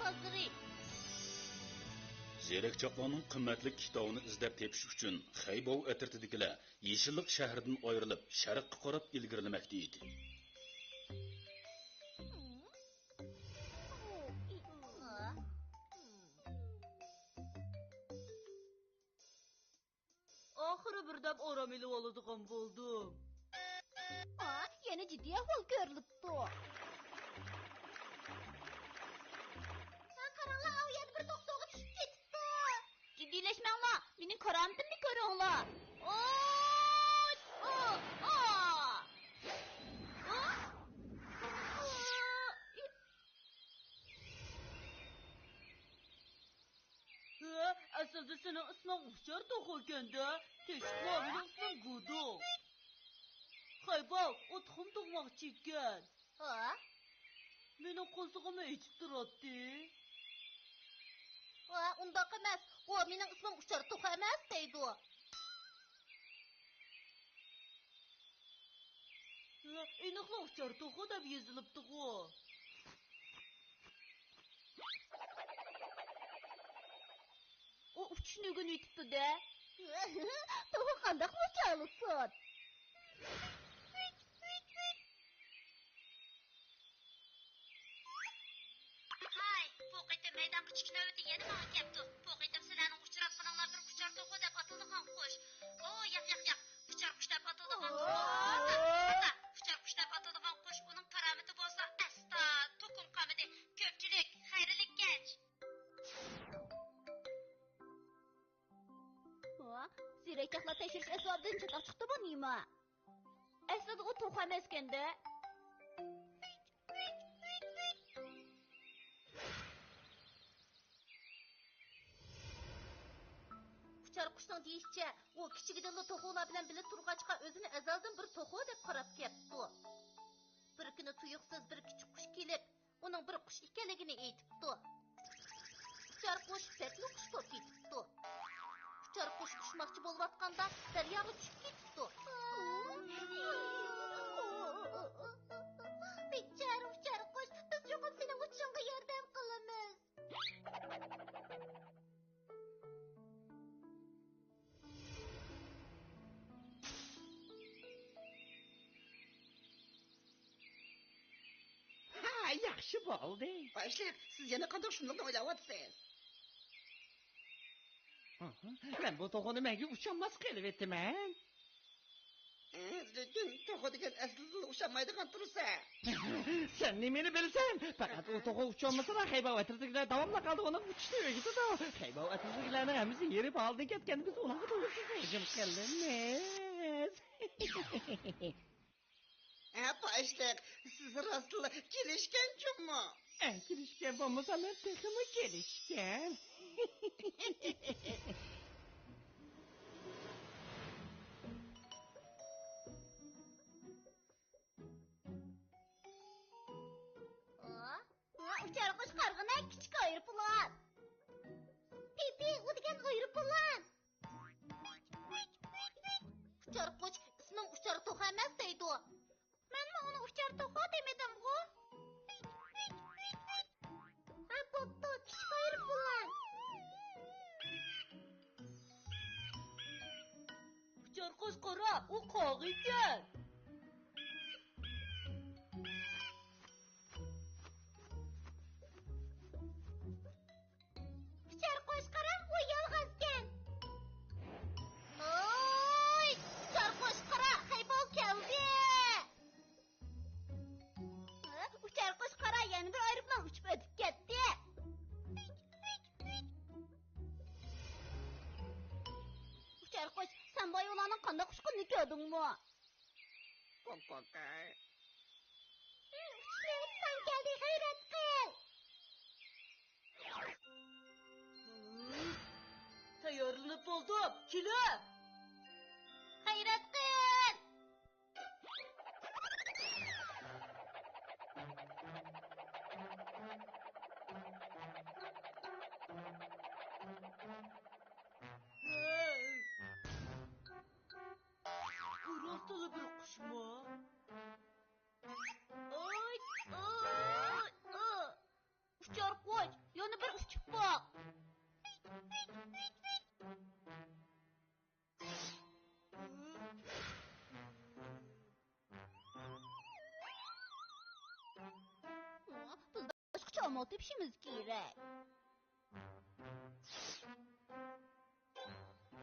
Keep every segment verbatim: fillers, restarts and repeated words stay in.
ھازىرى. زېرەك چاقلارنىڭ قىممەتلىك كىتابىنى ئىزدەپ تېپىش ئۈچۈن خەيباۋ ئەترىتىدىكىلەر يېشىللىق شەھىرىدىن ئايرىلىپ، شەرققە قاراپ ئىلگىرىلىمەكتە ئىدى. ئاخىرى بىردەم ئارام ئېلىۋالىدىغان بولدۇم. ئا، يەنە جىددىي ئەھۋال كۆرۈلۈپتۇ. ھە، قاراڭلار، ئاۋۇ يەردە بىر توختىغا چۈشۈپ كېتىپتۇ. جىددىيلەشمەڭلار، مېنىڭ كارامىتىمنى كۆرۈڭلار. ئوي! ئو! ئا! ئا! ئا! ھە، ئەسلىدە سېنىڭ ئىسمىڭ ئۇچار توخۇ ئىكەن-دە. تېشىپلا، مېنىڭ ئىسمىم گۇدۇڭ. خەيباۋ، ئۇ تۇخۇم تۇغماقچى ئىكەن. ھە؟ مېنىڭ قورسىقىمنى ئېچىپ تۇراتتى. ھە، ئۇنداق ئەمەس. ئۇ مېنىڭ ئىسمىم ئۇچار توخۇ ئەمەس دەيدۇ. ھە، ئېنىقلا ئۇچار توخۇ دەپ يېزىلىپتىغۇ. ئۇ ئۇچۇشنى ئۆگىنىۋېتىپتۇ-دە. توخۇ قانداقمۇ ئۇچالىسۇن؟ ھاي، بۇ قېتىم مەيدان كۈچۈك نۆۋىتى يەنە ماڭا كەپتۇ. بۇ قېتىم سىلەرنىڭ ئۇچراتقىنىڭلار بىر ئۇچار توخۇ دەپ ئاتىلىدىغان قۇش. ئو، ياق، ياق، ياق. ئۇچار قۇش دەپ ئاتىلىدىغان توخۇ. ئاتا، ئاتا، ئۇچار قۇش دەپ ئاتىلىدىغان قۇش، ئۇنىڭ كارامىتى بولسا ئەستا توكۇم قالمىدى. كۆپچىلىك، خەيرلىك كەچ. ۋا، زېرەكچاقلار تەكشۈرۈش ئەسۋابىدىن چاتاق چىقتىمۇ نېمە؟ ئەسلىدە ئۇ توخۇ ئەمەسكەن-دە. ئۇچار قۇشنىڭ دېيىشىچە، ئۇ كىچىكىدىنلا توخۇلار بىلەن بىللە تۇرغاچقا، ئۆزىنى ئەزەلدىن بىر توخۇ دەپ قاراپ كەپتۇ. بىر كۈنى تۇيۇقسىز بىر كىچىك قۇش كېلىپ، ئۇنىڭ بىر قۇش ئىكەنلىكىنى ئېيتىپتۇ. ئۇچار قۇش بەكمۇ خۇش بولۇپ كېتىپتۇ. ئۇچار قۇش ئۇچماقچى بولۇۋاتقاندا، دەرياغا چۈشۈپ كېتىپتۇ. بىچارە ئۇچار قۇش، بىز چوقۇم سېنىڭ ئۇچۇشۇڭغا ياردەم قىلىمىز. ھا، ياخشى بولدى. باشلىق، سىز يەنە قانداق شۇملۇقنى ئويلاۋاتىسىز؟ ئاھا، مەن بۇ توخۇنى مەڭگۈ ئۇچالماس قىلىۋېتىمەن. ھە، لېكىن توخۇ دېگەن ئەسلىدىلا ئۇچالمايدىغان تۇرسا. سەن نېمىنى بىلىسەن؟ پەقەت ئۇ توخۇ ئۇچالمىسىلا، خەيباۋ ئەترىتىدىكىلەر داۋاملىق ھالدا ئۇنىڭ ئۇچۇشنى ئۆگىتىدۇ. خەيباۋ ئەترىتىدىكىلەرنىڭ ھەممىسى ھېرىپ ھالىدىن كەتكەندە، بىز ئۇلارغا تۇيۇقسىز ھۇجۇم قىلىمىز. ھە، باشلىق، سىز راستلا كېلىشكەن جۇمۇ. ھە، كېلىشكەن بولمىسا، مەن تېخىمۇ كېلىشكەن. ئۇچار قۇش قارىغىنە، كىچىك ئايروپىلان. پىپى، ئۇ دېگەن ئايروپىلان. ئۇچار قۇش، ئىسمىم ئۇچار توخۇ ئەمەس دەيدۇ. مەنمۇ ئۇنى ئۇچار توخۇ دېمىدىمغۇ؟ ھە، بوپتۇ، كىچىك ئايروپىلان. ئۇچار قۇش قارا، ئۇ قاغا ئىكەن. ئۇچار قۇش قارا، ئۇ يالغۇزكەن. ۋوي! ئۇچار قۇش قارا، خەيباۋ كەلدى! ئۇچار قۇش قارا، يەنە بىر ئايروپىلان ئۇچۇپ ئۆتۈپ كەتتى. ئۇچار قۇش، سەن بۇ ھايۋانلارنىڭ قانداق ئۇچقىنىنى كۆردۈڭمۇ؟ قوققاقاي. ئۇچۇش نۆۋىتى ساڭا كەلدى، غەيرەت قىل! تەييارلىنىپ بولدۇم، كېلە! غەيرەت قىل! بۇ راستلا بىر قۇشمۇ؟ ئاي، ئاي، ئاي. ئۇچار قۇش، يا يەنە بىر ئۇچۇپ باق. بىز باشقىچە ئامال تېپىشىمىز كېرەك.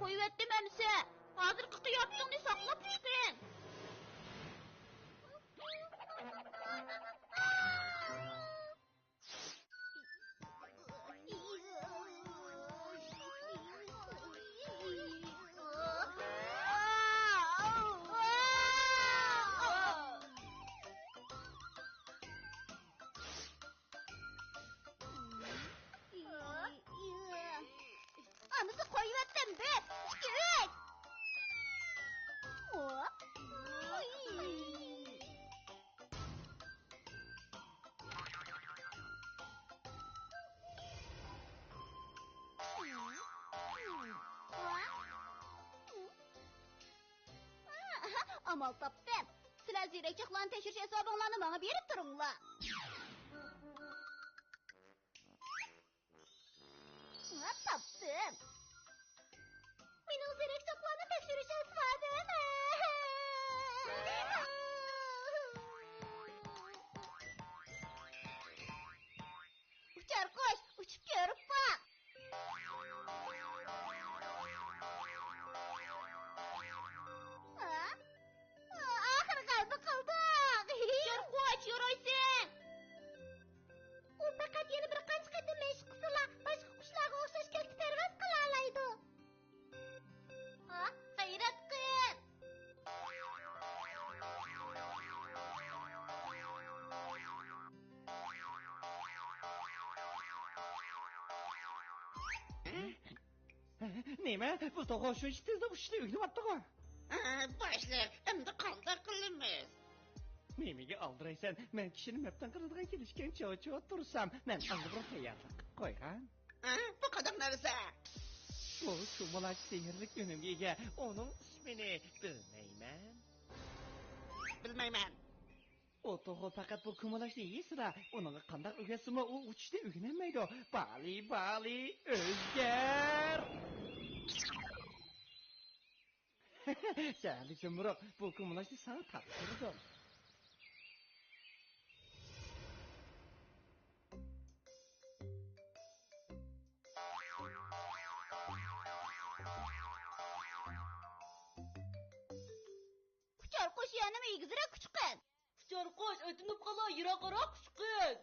قويۇۋەتتىم ئەمىسە. ھازىرقى قىياپىتىڭنى ساقلاپ چىققىن. ئانىسى قويۇۋەتتىم، بىر، ئىككى، ئۈچ. ئامال تاپتىم. سىلەر زېرەكچاقلارنى تەكشۈرۈش ھېسابىڭلارنى ماڭا بېرىپ تۇرۇڭلار. ھە، تاپتىم. مېنىڭ زېرەكچاقلارنى تەكشۈرۈش ئەسۋابىم. ئۇچار قۇش، ئۇچۇپ كۆرۈپ باق. ھە؟ ئاخىرى غەلىبە قىلدۇق. ئۇچار قۇش، يورايسەن. ئۇ پەقەت يەنە بىر قانچە قېتىم مەشىق قىلسىلا، باشقا قۇشلارغا ئوخشاش كۆكتە پەرۋاز قىلالايدۇ. ھا، غەيرەت قىل! نېمە؟ بۇ توخۇ شۇنچە تېزلا ئۇچۇشنى ئۆگىنىۋاپتىغۇ؟ ئە، باشلىق، ئەمدى قانداق قىلىمىز؟ نېمىگە ئالدىرايسەن؟ مەن كىشىنى مەپتۇن قىلىدىغان كېلىشكەن چوچۇ تۇرسام، مەن ئاندىن بۇرۇن تەييارلىق قىلىپ قويغان. ئە، بۇ قانداق نەرسە؟ بۇ كۇمۇلاچ سېھىرلىك ئۈنۈمگە ئىگە. ئۇنىڭ ئىسمىنى بىلمەيمەن. بىلمەيمەن. ئۇ توخۇ پەقەت بۇ كۇمۇلاچنى يېسىلا، ئۇنىڭغا قانداق ئۆگەتسىمۇ ئۇ ئۇچۇشنى ئۆگىنەلمەيدۇ. بالى، بالى، ئۆزگەر! سەھەرلىك زۇمرۇق، بۇ كۇمۇلاچنى ساڭا تاپشۇردۇم. ئۇچار قۇش يەنىمۇ ئېگىزرەك ئۇچقىن. ئۇچار قۇش، ئۆتۈنۈپ قالا، يىراقراق ئۇچقىن.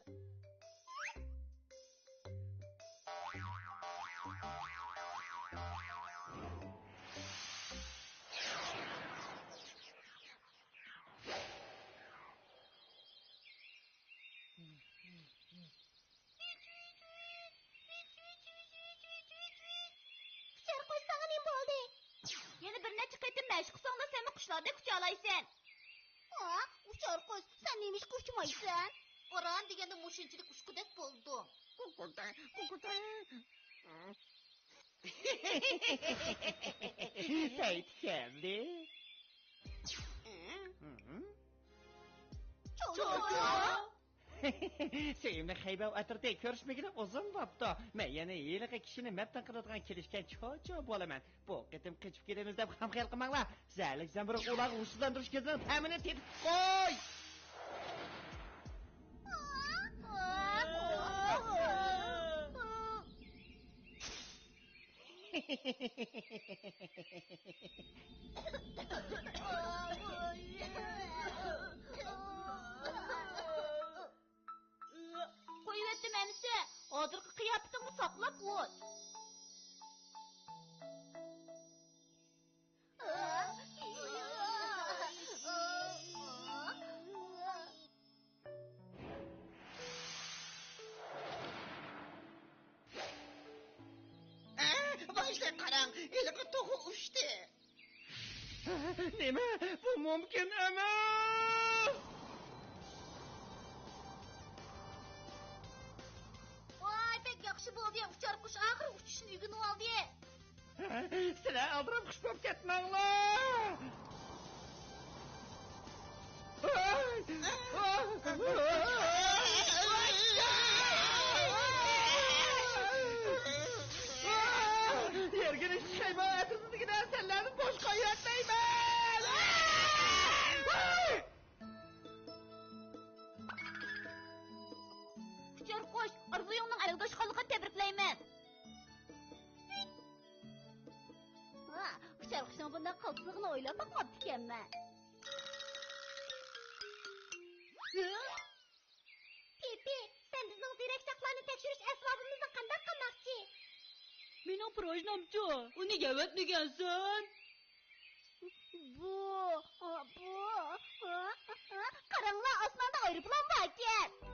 ئۇچار قۇش، ساڭا نېمە بولدى؟ يەنە بىر نەچچە قېتىم مەشىق قىلساڭلا، سەنمۇ قۇشلاردەك ئۇچالايسەن. ئا، ئۇچار قۇش، سەن نېمىشقا ئۇچمايسەن؟ ئۇران دېگەندە مۇشۇنچىلىك ئۇچقۇدەك بولدۇم. قۇقۇتاي، قۇقۇتاي. پەيت كەلدى. ھە؟ ھە؟ چوچو! سۆيۈملۈك خەيبەر ئەترىتى، كۆرۈشمىگىلى ئۇزۇن بوپتۇ. مەن يەنە ھېلىقى كىشىنى مەپتۇن قىلىدىغان كېلىشكەن چوچو بولىمەن. بۇ قېتىم قېچىپ كېتىمىز دەپ خام خىيال قىلماڭلار. زەھەرلىك زەمبۇرۇغ ئۇلارغا ھوشسىزلاندۇرۇش گېزىنىڭ تەمىنى تېتىتىپ قوي! قويۇۋەتتىم ئەمىسە، ھازىرقى قىياپىتىڭنى ساقلاپ ئۇچ. ئە، باشلىق قاراڭ، ھېلىقى توخۇ ئۇچتى. نېمە؟ بۇ مۇمكىن ئەمەس! ۋاي، بەك ياخشى بولدى، ئۇچار قۇش ئاخىرى ئۇچۇشنى ئۆگىنىۋالدى. سىلەر ئالدىراپ قۇش بولۇپ كەتمەڭلار! ۋاي! ئوتلۇقىنى ئويلاساق بوپتىكەنمەن. پىپى، سەن بىزنىڭ زېرەكچاقلارنى تەكشۈرۈش ئەسۋابىمىزنى قانداق قىلماقچى؟ مېنىڭ پىروژنامچۇ؟ ئۇنى يەۋەتمىگەنسەن. بۇ، بۇ، قاراڭلار، ئاسماندا ئايروپىلان باركەن.